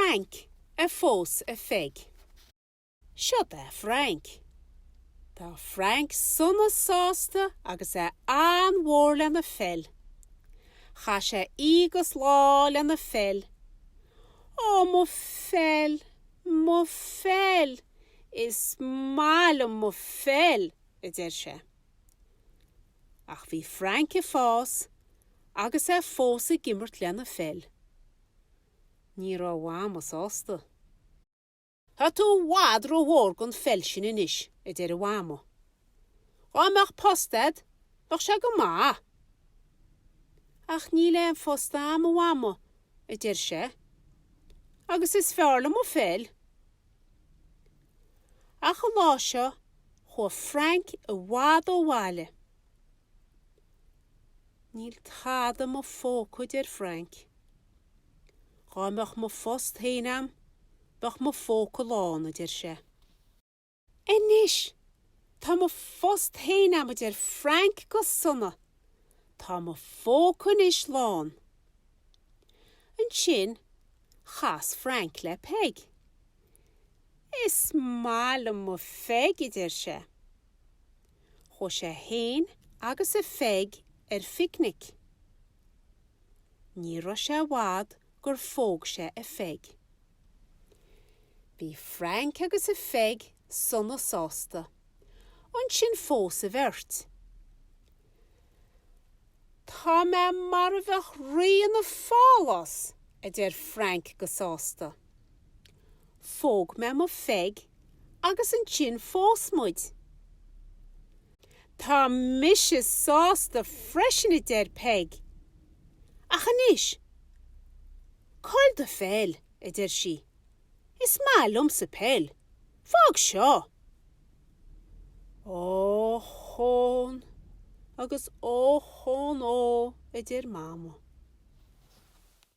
Frank a phós a Pheig. Seod é Frank. Tá Frank sona sásta agus é an-mhór lena pheil. Chaith sé oíche 'gus lá lena pheil. Ó mo pheil, mo pheil, is maith liom mo pheil, a deir sé. Ach bhí Frank ag fás agus é fós ag imirt lena pheil. Ní raibh a mhama sásta. Tá tú i bhfad rómhór don pheil sin anois, a deir a mhama. Dhá mbeadh post a'd, bheadh sé go maith. Ach níl aon phost a'm, a mhama, a deir sé, agus is fearr liom mo pheil. Ach an lá seo, chuaigh Frank i bhfad ó bhaile. Níl tada i mo phóca, a deir Frank. Dhá mbeadh mo phost féin a'm, bheadh mo phóca lán, a deir sé. Anois, tá mo phost féin a'm, a deir Frank go sona. Tá mo phóca anois lán. Ansin, chas Frank le Peig. Is maith liom mo Pheig, a deir sé. Chuaigh sé féin agus a Pheig ar phicnic. Ní raibh sé i bhfad gur phóg sé a Pheig. Bhí Frank agus a Pheig sona sásta. Ansin phós a bheirt. Tá mé mar a bheadh rí ina phálás, a deir Frank go sásta. Phóg mé mo Pheig agus ansin phós muid. Tá mise sásta freisin, a deir Peig. Ach anois, caill do pheil, a deir sí. Is maith liomsa peil. Fág seo! Ochón agus ochón ó, a deir Mama.